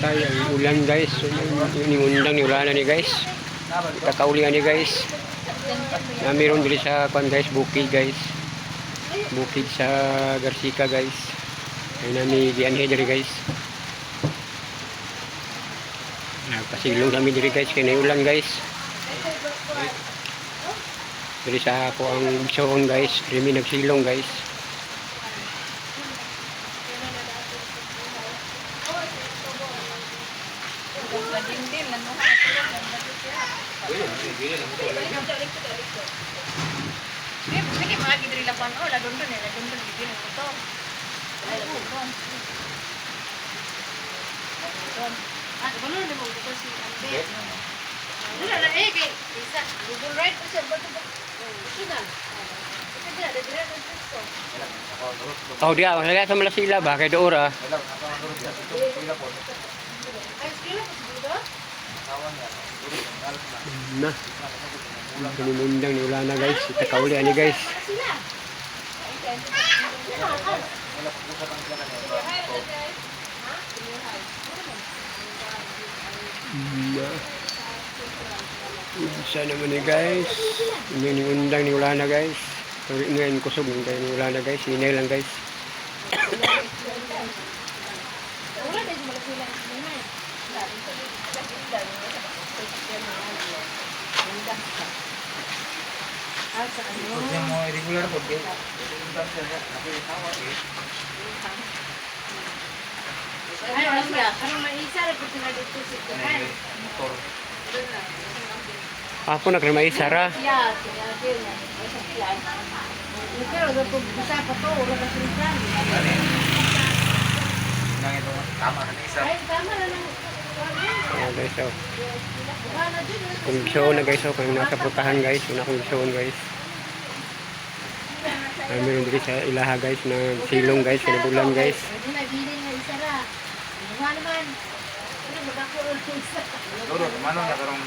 Tay, ang ulan, guys. Yung undang ni ulan ni, guys. Kakauli ani, guys. Na meron diri sa kwan, guys, bukid, guys. Bukid sa Garcia, guys. Ay nami gianhi diri, guys. Nagpasilong kami diri, guys, kay ulan, guys. Diri sa ako ang igsoon, guys. Diri mi nagsilong, guys. Sige, mga gidri lapan. Oh, ladondon eh. Ladondon, gidri ng motor. Ay, ladondon. Ladondon. Ah, wala na mo bukas si Ambe. Wala na eh, kay isa. Google Ride pa siya. Bato ba? Ito na. Ito na, dadira ng Cristo. Oh, diya, wala sa Malasila ba kay Dora. Ay, sila pa siguro? Na. Kinimundang ni ulana, guys. Itakauli ani, guys. Sila. Na. Unsa naman ni, guys. Ini ni undang ni ulana, guys. Sorry ngayon kusog ni ni ulana, guys. Hinay lang, guys. Wala na yung Malasila. Ah, sa ano? Yung mga regular po, di. Ay, ano siya? Ano maisa ra po sila dito sa Japan. Motor. Ako nagramay sara. Siya, siya, siya. Siya. Pero do bisa pa to, wala ka sila. Nang ito, tama na isa. Ay, tama na lang. Oh, guys, oh. Wala dyan. Kung igsoon na, guys, oh, kung nasa putahan, guys, kung akong igsoon, guys. Ay, meron diri sa ilaha, guys, na silong, guys, kinabulan, guys. Pwede na bilin nga isa ra. Wala naman. Ano magako ang isa. Loro, mano na karong